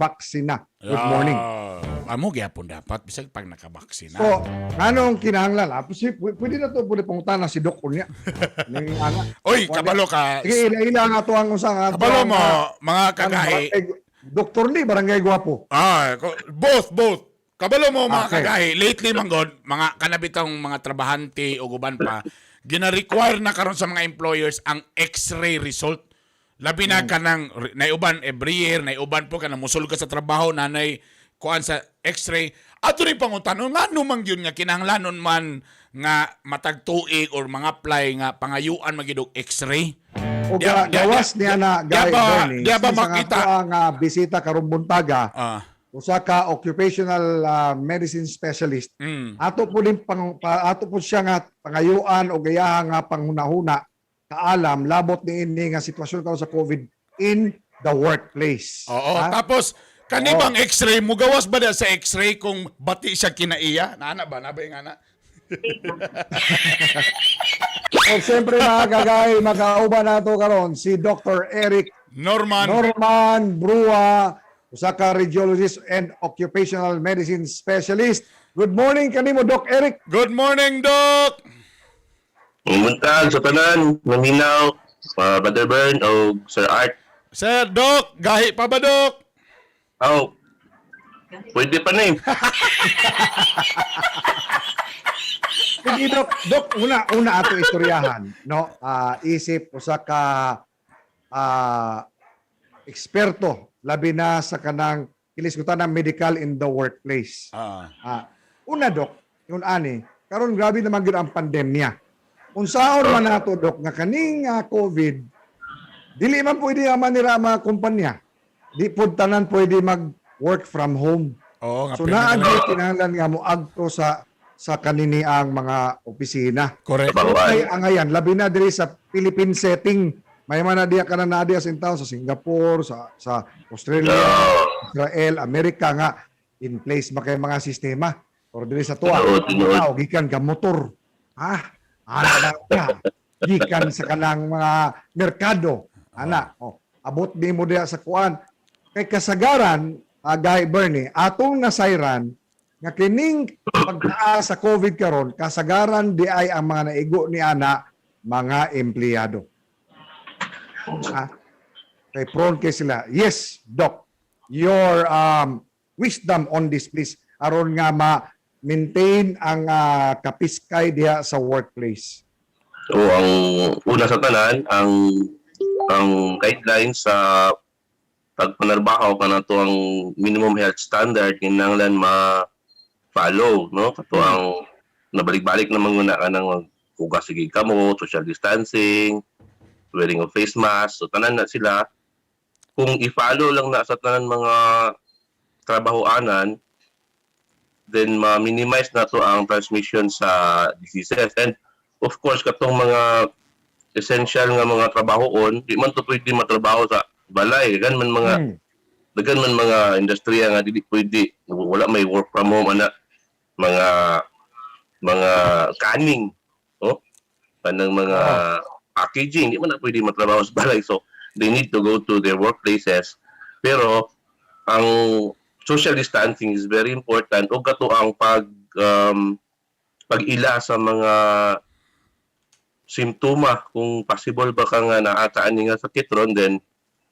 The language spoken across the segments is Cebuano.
nakabaksina. Good morning. Amo gyapon dapat bisag pag nakabaksina. So, nganong kinahanglan? Ah, pwede na to, pwede pangutana si Doc unya. Ning ana. Oy, kabalo ka. Sige, ila-ila nga to ang usa nga. Kabalo mo, mga kagahi. Doktor ni Barangay Guwapo. Ah, both, both. Kabalo mo, mga kagahi. Lately man god, mga kanabitang mga trabahante o guban pa, gina-require na karon sa mga employers ang x-ray result. Labi na kanang naiuban every year, naiuban po kanang musul ka sa trabaho, nanay kuan sa x-ray. Ato rin pangutano ngano man gyud nga kinahanglanon man nga matag tuig or mga apply nga pangayuan magyud og x-ray. O gawas niya na Di Guy Bernie. Di ba Sa nga makita? ato ang bisita karong buntaga, usa ka occupational medicine specialist. Ato po din ato po siya nga pangayuan o gayaha nga panghunahuna kaalam labot niini nga sitwasyon karon sa COVID in the workplace. Oo, Ha? tapos kani bang x-ray mo gawas ba da sa x-ray kung bati siya kinaiya? Naana ba nabay nga na? O siyempre, mga kagay, makauban nato karon si Dr. Eric Norman. Norman Brua, usa ka radiologist and occupational medicine specialist. Good morning kanimo, Doc Eric. Good morning, Doc. Buntag sa tanan, maminaw, Brother Bern o Sir Art. Sir Doc, gahi pa ba, Doc? Oh, pwede pa na eh. Sige, Doc, Doc, una una ato istoryahan, no? Isip usa ka eksperto labi na sa kanang kilisgutan ng medical in the workplace. Una, Dok, yun ani, karon grabe naman gyud ang pandemya. Unsaon man nato, Dok, nga kaning COVID dili man pwede ang manira ang mga kumpanya. Di pud tanan pwede mag work from home. Oo, nga So pirmi naa na lang. gyud kinahanglan nga moadto sa kanini ang mga opisina. Correct. Trabahoan. Ay angayan labi na diri sa Philippine setting. May man na diya ka na naa diya sa intawon sa Singapore, sa Australia, Israel, Amerika nga in place ba kay mga sistema. Pero diri sa tuwa, Tinuod, tinuod. tao gikan ka motor. Ah, ana na ka. Gikan sa kanang mga merkado. Ana, oh, abot nimo diya sa kuan. Kay kasagaran, Guy Bernie, atong nasayran nga kining pagtaas sa COVID karon, kasagaran di ay ang mga naigo ni ana mga empleyado. Ah, kay prone kay sila. Yes, Doc. Your wisdom on this, please, aron nga ma-maintain ang kapiskay diha sa workplace. So, ang una sa tanan, ang guidelines sa pagpanarbaho kanato ang minimum health standard kinahanglan ma-follow, no? Kato ang nabalik-balik naman muna ka ng hugas sige kamo, social distancing, wearing of face mask. So tanan na sila kung i-follow lang na sa tanan mga trabahoanan, then ma-minimize na to ang transmission sa diseases. And of course, katong mga essential nga mga trabahoon, di man to pwede matrabaho sa balay. Daghan man mga daghan man mga industriya nga dili pwede, wala may work from home ana, mga canning, oh, kanang mga packaging, di man na pwede matrabaho sa balay, so they need to go to their workplaces. Pero ang social distancing is very important ug kato ang pag-ila sa mga simptoma. Kung possible ba ka nga naataan ni nga sakit ron, then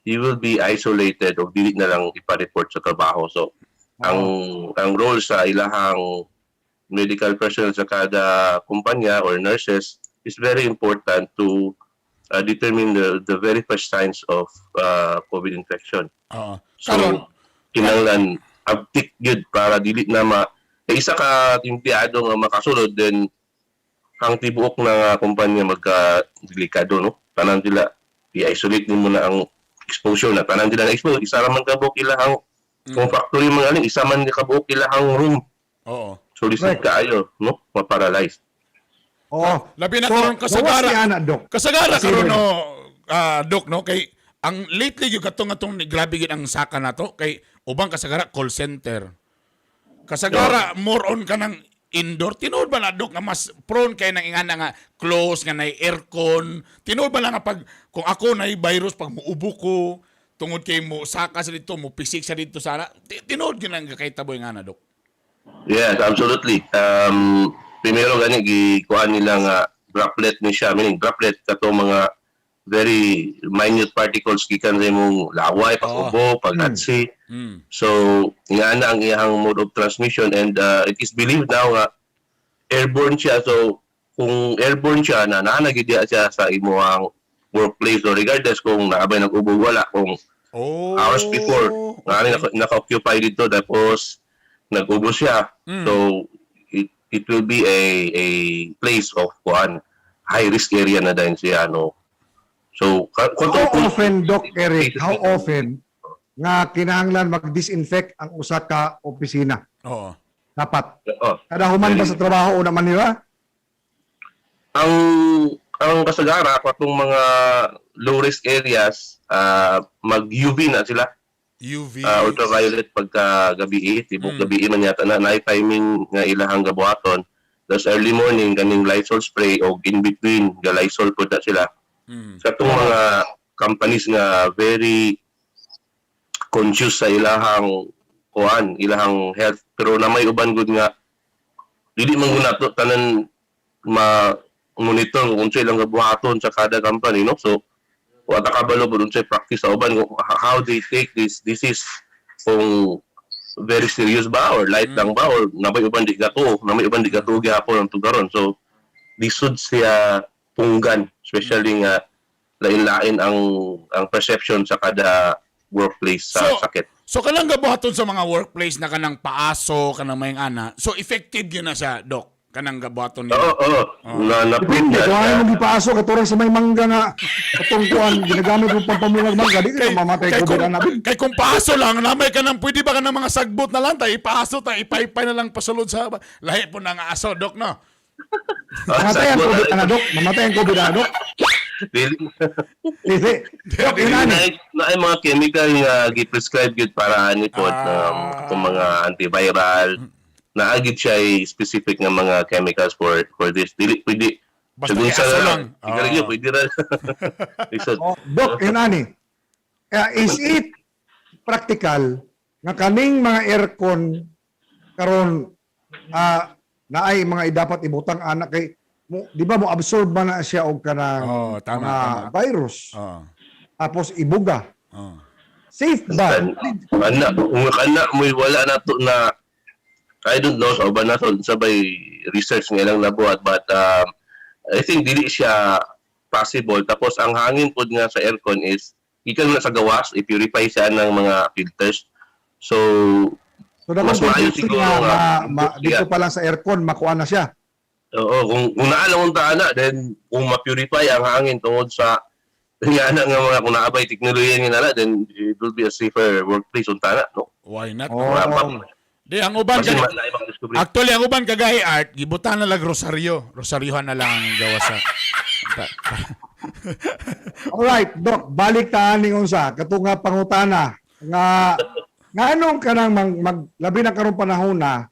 you will be isolated o dili na lang ipa-report sa trabaho. So ang role sa ilahang medical personnel sa kada kumpanya or nurses is very important to determine the very first signs of COVID infection. Oo. So Karon, kinahanglan abtik gyud para dili na ma kay isa ka empleyado nga makasulod, then ang tibuok na nga kumpanya magka delikado, no? Tanan sila i-isolate nimo na ang exposure na tanan sila na expose, isa ra man ka buok ilahang kung factory mga aling isa man ka buok ilahang room. So lisod kaayo, no, ma-paralyze. Oo. Labi na So, karon kasagara. gawas ni ana, Doc. Kasagara Kasi karon Bernie. no, Doc, no, kay ang lately gyud katong atong grabe gyud ang saka nato kay ubang kasagara call center. Kasagara more on kanang indoor. Tinuod ba na, Doc, nga mas prone kay nang ingana nga close nga nay aircon? Tinuod ba na nga pag kung ako nay virus pag muubo ko, tungod kay mo saka sa dito, mo pisik sa dito sana. Tinuod gyud ang kakahitabo nga na, Dok. Yes, absolutely. Primero gani gikuan nila nga droplet ni siya, meaning droplet kato mga very minute particles gikan sa imong laway, pag-ubo, pag-atsi. So, nga na ang iyang mode of transmission and it is believed now nga airborne siya. So, kung airborne siya, na naa na gyud diya siya sa imong workplace. So, regardless kung naabay nag-ubo, wala, kung hours before, naa naka-occupy dito, tapos nag-ubo siya. So, it will be a place of kuan, high risk area na din siya, no? So, How often, Doc Eric, how often nga kinahanglan mag-disinfect ang usa ka opisina? Oo. Dapat. Oh, Kada human ba sa trabaho una man nila? Ang kasagara katong mga low risk areas, mag UV na sila. UV. Ultraviolet pagka gabi, tibok gabi man yata na night timing nga ilahang gabuhaton. Tapos early morning kaning Lysol spray o in between ga Lysol pud na sila. Sa katong mga companies nga very conscious sa ilahang kuan, ilahang health, pero na may uban gud nga dili man gud nato tanan ma monitor kung unsay ilang gabuhaton sa kada company, no? So wa ta kabalo pud unsay practice sa uban, kung how they take this disease, kung very serious ba or light lang ba, or nabay uban di gato, na may uban di gato gyapon ang tugaron. So lisod siya punggan, especially nga lain-lain ang perception sa kada workplace sa sakit. So kanang gabuhaton sa mga workplace na kanang paaso, kanang may ana. So effective yun na siya, Doc. Kanang gabuhaton nila. Oo. Na Depende, na kung ayaw mong ipaaso, katurang sa may mangga nga, katong kuan, ginagamit mo pampamungag mangga, di ka mamatay kay COVID kung, na. kay kung paaso lang, namay ka nang, pwede ba ka ng mga sagbot na lang, tayo ipaaso, tayo ipaypay na lang pasulod sa, lahi po na nga aso, Doc, no? Mamatay ang COVID na, Dok. Mamatay ang COVID na, Dok. Dili Dili. Dok, yun na ani. Na ay mga chemical nga gi-prescribe gyud para ani pod, itong mga antiviral na agid siya ay specific nga mga chemicals for this. Dili pwede Basta Sagun sa iaso lang. Sigarilyo, pwede ra. Lisod. Oh, Dok, yun ani. Is it practical nga kaning mga aircon karon naay mga dapat ibutang anak kay mo, di ba mo absorb man na siya og kanang Oo, tama, mga tama. virus tapos ibuga? Safe ba? Ana, kung kana mo'y wala na to na, I don't know sa uban na to sabay research nga ilang nabuhat, but I think dili siya possible. Tapos ang hangin pod nga sa aircon is gikan na sa gawas, i-purify siya ng mga filters. So So dapat mas maayo siguro nga, nga dito pa lang sa aircon makuha na siya. Oo, kung naa lang unta ana, then kung ma-purify ang hangin tungod sa nga na nga mga kung naabay teknolohiya nga nala, then it will be a safer workplace unta na, no? Why not? Oh. Wala pa. Di, ang uban, Kasi na ibang discovery. Actually, ang uban kagahi art, gibutan na lang rosaryo. Rosaryohan na lang ang gawa sa. Alright, Doc, balik ta aning unsa kato nga pangutana nga nganong kanang mag labi na karong panahon na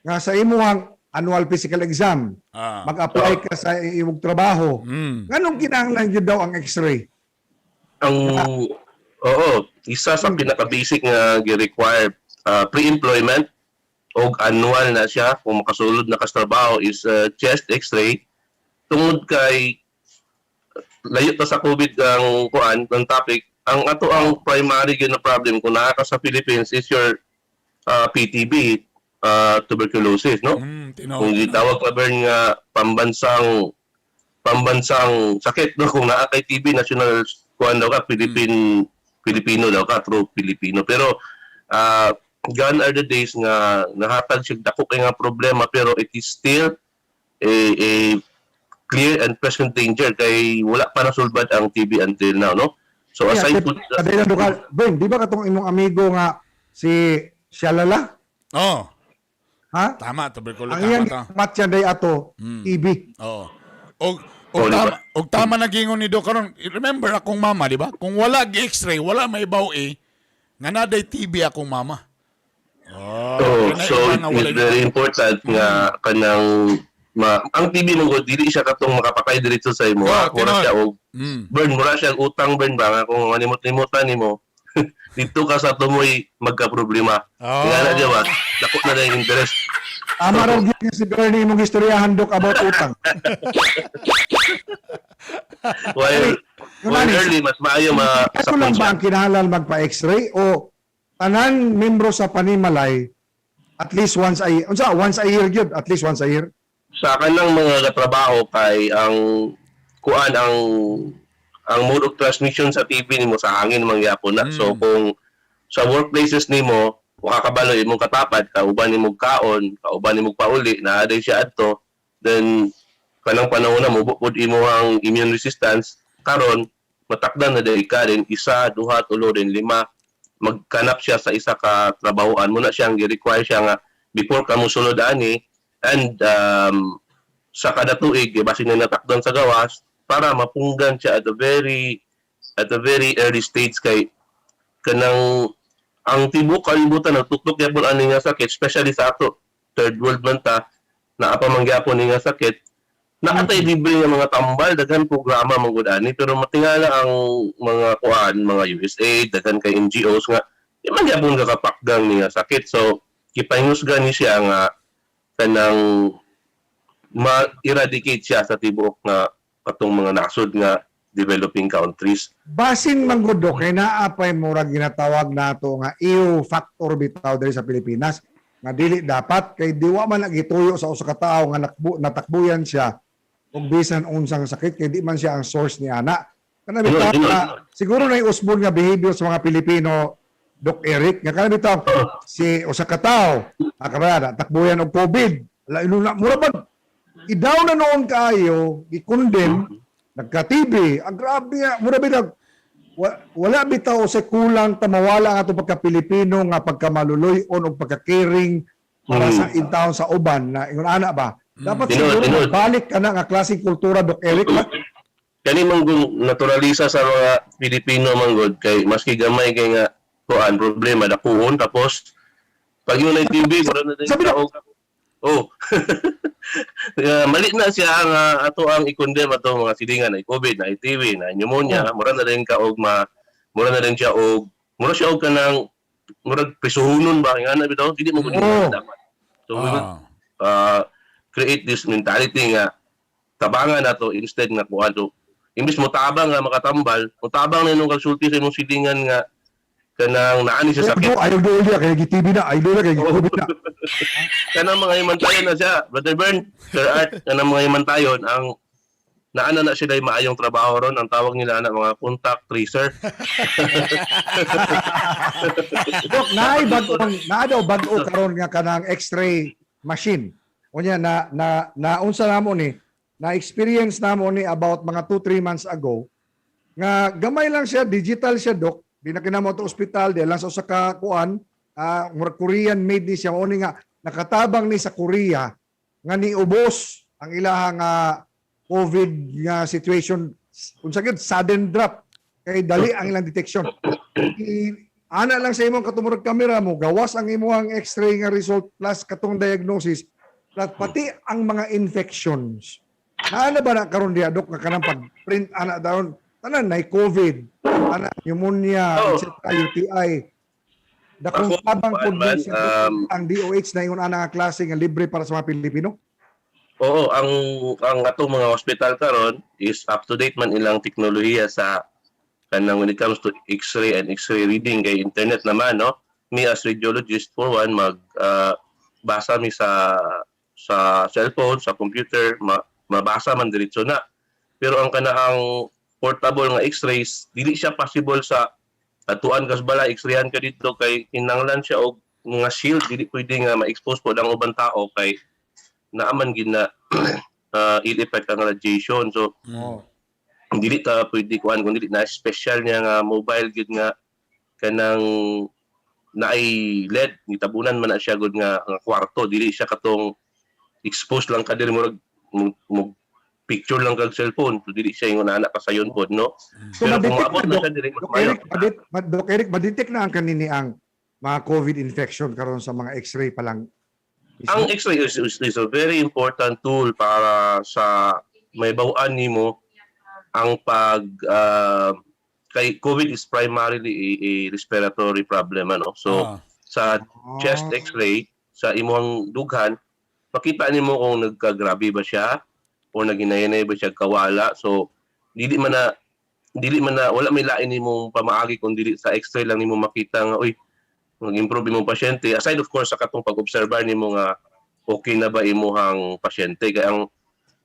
nga sa imuhang annual physical exam, mag-apply ka sa imong trabaho. Nganong kinahanglan gyud daw ang x-ray? Ang oo, isa sa pinaka-basic nga gi-require pre-employment og annual na siya kung makasulod na kas trabaho is chest x-ray, tungod kay layo ta sa COVID ang kuan ang topic. Ang ato ang primary gyud na problem kung naa ka sa Philippines is your PTB, tuberculosis, no? Tinuod. Kung gitawag pa Bern nga pambansang pambansang sakit, no? Kung naa kay TB, national kuan daw ka, Philippine Filipino daw ka, true Filipino. Pero gone are the days nga nahatag siya dako kay nga problema, pero it is still a clear and present danger kay wala pa nasulbad ang TB until now, no? So aside po Kadena Dukal, Ben, di ba katong imong amigo nga si Shalala? Oh, Ha? tama, tuberculosis, Ang iyang tama ta. matcha day ato, TB. Oo. Og og Oh, di tama, ba? og tama na gingon ni Doc karon. Remember akong mama, di ba? Kung wala gi x-ray, wala may baw eh. Nga naday TB akong mama. Oh, So, kaya so iba nga it wala is very important nga kanang ang TB mo gud, dili siya katong makapatay diretso sa imo. Oh, Mura tinuod. siya og burn, mura siya og utang burn ba nga kung malimot-limutan nimo. Dito ka sa tumoy magka-problema. Oh. Nga na diya ba? Dako na na yung interest. Tama raw gyud si Bernie imong istoryahan, Dok, about utang. While, while Yunanis, early, mas maayo Ito lang masapon ba siya. ang kinahanglan magpa-x-ray o tanan membro sa panimalay at least once a year? Unsa, once a year gyud, at least once a year? Sa kanang mga katrabaho kay ang kuan ang mode of transmission sa TB nimo sa hangin man gyapon na. So kung sa workplaces nimo wa ka kabalo imong katapad, kauban nimo kaon, kauban nimo pauli, naa day siya adto, then kanang panahon na mo pud imo ang immune resistance karon, matakdan na day ka din isa, duha, tulo, din lima, magkanap siya sa isa ka trabahoan mo na siyang gi-require siya nga before ka mosulod ani and sa kada tuig eh, basin na natakdan sa gawas para mapunggan siya at a very early stage kay kanang ang tibuok kalibutan nagtuktok gyapon ani nga sakit, especially sa ato, third world man ta, naa pa man gyapon ni nga sakit. Naa tay libre nga mga tambal, daghan programa man gud ani, pero matingala ang mga kuan, mga USA, daghan kay NGOs nga di man gyapon kakapakgang ni nga sakit. So gipahingusgan ni siya nga kanang ma-eradicate siya sa tibuok nga katong mga nasod nga developing countries. Basin man gud, Dok, kay naa pay murag ginatawag nato nga EU factor bitaw diri sa Pilipinas nga dili dapat kay diwa man nagituyo sa usa ka tawo nga natakbuyan siya og bisan unsang sakit kay di man siya ang source ni ana. Kana bitaw Tinuod, tinuod. na, siguro na usbon nga behavior sa mga Pilipino, Doc Eric, nga kana bitaw si usa ka tawo akara takbuyan og COVID. La iluna mura ba idaw na noon kaayo, gi-condemn, nagka-TB, ang grabe nga, mura bitaw wala bitaw sa kulang ta mawala ang atong pagka-Pilipino nga pagkamaluloy-on og pagka-caring para sa intaon sa uban na ingon ana ba. Dapat Tinuod, siguro tinuod. balik ka na nga klaseng kultura, Doc Eric, ba? Kani man gung naturalisa sa mga Pilipino man gud kay maski gamay kay nga kuan problema dakuhon, tapos pag yun ay TB mura na din Sabi na- og oh. Mali na siya ang ato ang i-condemn ato mga silingan ay COVID na TB na pneumonia, mura na din ka og ma mura na din siya og mura siya og kanang murag prisuhonon ba nga na bitaw, dili mo gud dapat. So we would create this mentality nga tabangan nato instead nga kuan. So imbis mo tabang nga makatambal, mo tabang na nung kasulti sa imong silingan nga kanang naani siya sakit. Ayaw ayaw doon niya, kaya gi-TB na, ayaw doon kaya gi-COVID na. Kanang mga himantayon na siya, Brother Bern, Sir Art, kanang mga himantayon ang naana na sila yung maayong trabaho ron, ang tawag nila na mga contact tracer. Dok, naay bag-o naa daw bag-o karon nga kanang x-ray machine. Unya na na naunsa namo ni, na experience namo ni about mga 2 3 months ago nga gamay lang siya, digital siya, Dok. Di na kinamo to ospital, di lang sa usa ka kuan, murag Korean made ni siya, mao ni nga nakatabang ni sa Korea nga niubos ang ilahang COVID nga situation, unsa gyud, sudden drop kay dali ang ilang detection. Ana lang sa imong katumurag kamera mo, gawas ang imong x-ray nga result plus katong diagnosis plus pati ang mga infections. Naana ba na karon diya, Dok, nga kanang pag-print ana daon tanan nay COVID, tanan pneumonia, Oo. etc., UTI. Dakong Ako, tabang kuan pud man, ang DOH na ingon ana nga klase nga libre para sa mga Pilipino. Oo, ang atong mga hospital karon is up to date man ilang teknolohiya sa kanang when it comes to X-ray and X-ray reading kay internet naman, no. Me as radiologist for one, mag basa mi sa cellphone, sa computer, mabasa man diretso na. Pero ang kanaang portable nga X-rays, dili siya possible sa atuan kas bala X-rayan ka dito kay kinahanglan siya og mga shield, dili pwede nga ma-expose po ang ubang tao kay naaman gid na ill effect ang radiation. So dili ta pwede kuan kung dili na special niya nga mobile gid nga kanang naay LED, gitabunan man na siya gud nga kwarto, dili siya katong expose lang ka diri, murag mo picture lang kag cellphone. So dili siya ingon ana kasayon pod, no. So, Pero kung ma-detect maabot na, na Doc, siya diri, mas Doc maayo. Eric, Doc Eric, ma-detect na ang kanini ang mga COVID infection karon sa mga x-ray pa lang? Ang X-ray is a very important tool para sa may bawaan nimo ang pag Kay COVID is primarily a respiratory problem, ano. So sa chest x-ray sa imong dughan, makita nimo kung nagkagrabe ba siya o naghinay ba siya kawala. So dili man na wala may lain nimong pamaagi kung dili sa x-ray lang nimo makita nga, uy, mag-improve imong pasyente, aside of course sa katong pag-obserbar nimo nga okay na ba imuhang pasyente, kay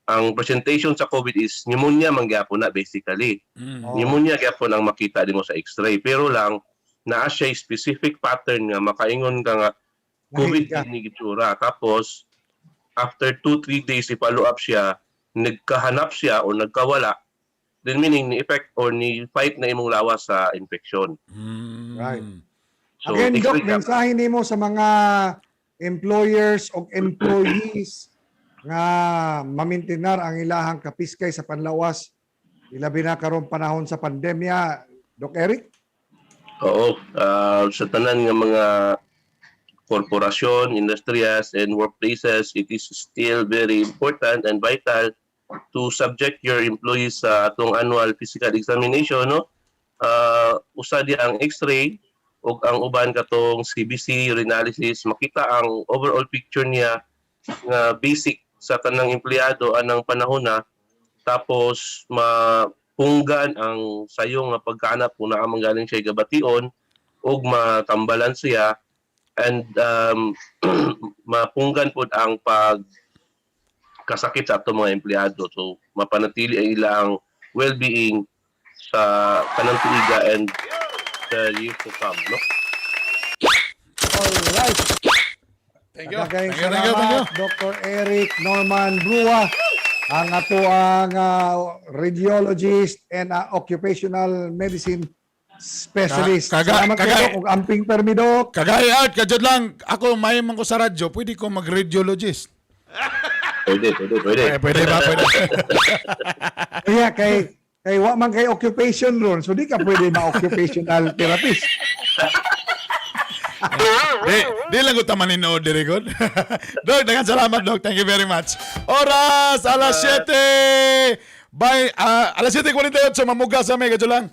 ang presentation sa COVID is pneumonia man gyapon na basically. Pneumonia gyapon ang makita nimo sa x-ray, pero lang naa siya specific pattern nga makaingon ka nga COVID Nahig ka. ni gitsura. Tapos after 2-3 days, i-follow up siya, nagkahanap siya o nagkawala, then meaning ni effect or ni fight na imong lawas sa infection. Right. So Again, Doc, x-ray gyapon. mensahe nimo sa mga employers o employees nga mamintinar ang ilahang kapiskay sa panlawas, ilabi na karong panahon sa pandemya, Doc Eric? Oo, sa tanan nga mga korporasyon, industriyas, and workplaces, it is still very important and vital to subject your employees sa atong annual physical examination, no? Usa di ang x-ray ug ang uban katong CBC, urinalysis, makita ang overall picture niya nga basic sa tanang empleyado anang panahon na, tapos mapunggan ang sayo nga pagkaanap kung naa man galing siya gabation ug matambalan siya and mapunggan pod ang pag kasakit sa ato mga empleyado, so mapanatili ang ilang well-being sa kanang tuiga and the years to come, no? All right. Thank you. Daghang Thank you, thank you, thank you. salamat, Dr. Eric Norman Brua, ang atoang radiologist and occupational medicine specialist. Salamat kayo kung amping permi, Doc. Kagaya out, kajud lang. Ako, may man ko sa radyo, pwede ko mag-radiologist. Pwede, pwede, pwede. Eh, pwede ba? Pwede. Kaya kay wa man kay occupation ron, so di ka pwede ma-occupational therapist. Di lang ko tamaninood diri god. Dok, daghang salamat, Dok. Thank you very much. Oras, alas 7. By, alas 7:48, mamuga sa may, kadyo lang.